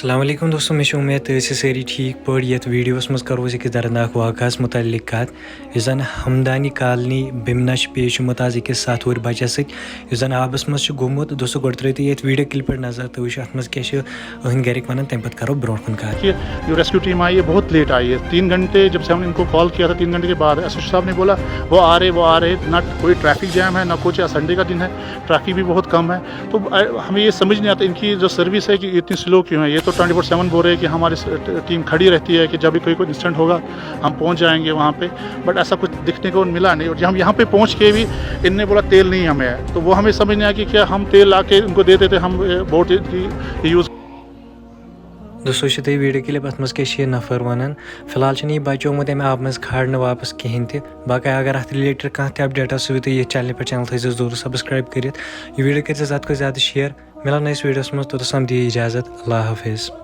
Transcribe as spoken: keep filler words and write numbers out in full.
السلام علیکم دوستو، مےٚ چھِ اُمید تُہۍ ٲسِو سٲری ٹھیٖک پٲٹھۍ۔ یَتھ ویٖڈیوَس منٛز کَرو أسۍ أکِس دردناک واقعَس مُتعلِق کَتھ، یُس زَن ہمدانی کالنی بِمنہ چھِ پیش آمُت آز أکِس ستھ وُہٕرۍ بَچَس سۭتۍ، یُس زَن آبَس منٛز چھُ گوٚمُت۔ دوستو، گۄڈٕ ترٛٲیِو تُہۍ یَتھ ویٖڈیو کِلپہِ پٮ۪ٹھ نظر، تُہۍ وٕچھِو اَتھ منٛز کیٛاہ چھِ أہٕنٛدۍ گَرِکۍ وَنان، تَمہِ پَتہٕ کَرو برونٛٹھ کُن کَتھ۔ कि जो रेस्क्यू टीम आई है बहुत लेट आई है, तीन घंटे जब से हम इनको कॉल किया था, तीन घंटे के बाद एसएसपी साहब ने बोला वो आ रहे, वो आ रहे। ना कोई ट्रैफिक जैम है, ना कुछ, संडे का दिन है, ट्रैफिक भी बहुत कम है। तो अ, हमें ये समझ नहीं आता इनकी जो सर्विस है कि इतनी स्लो क्यों है। ये तो ट्वेंटी फोर सेवन बोल रहे हैं कि हमारी स- ट- टीम खड़ी रहती है कि जब भी कोई कोई इंसिडेंट होगा हम पहुंच जाएंगे वहाँ पे, बट ऐसा कुछ दिखने को मिला नहीं। और जब हम यहाँ पे पहुँच के भी इनने बोला तेल नहीं हमें है, तो वो हमें समझ नहीं आया कि क्या हम तेल ला के उनको दे देते, हम अ, बोट यूज़ دوستو، وٕچھِو تُہۍ ویٖڈیو کِلِپ، اَتھ منٛز کیٛاہ چھِ یہِ نفر وَنان۔ فی الحال چھُنہٕ یہِ بچومُت اَمہِ آبہٕ منٛز کھالنہٕ واپس کِہیٖنۍ تہِ۔ باقٕے اگر اَتھ رِلیٹڈ کانٛہہ تہِ اپڈیٹ آسہِ، سُہ تُہۍ یَتھ چینلہِ پٮ۪ٹھ، چینل تھٲیزیو ضروٗر سبسکرائب کٔرِتھ۔ یہِ ویٖڈیو کٔرۍزیو زیادٕ کھۄتہٕ زیادٕ شیئر۔ مِلو نٔیِس ویٖڈیوَس منٛز، توٚتَس تام دِیِو اِجازت۔ اللہ حافظ۔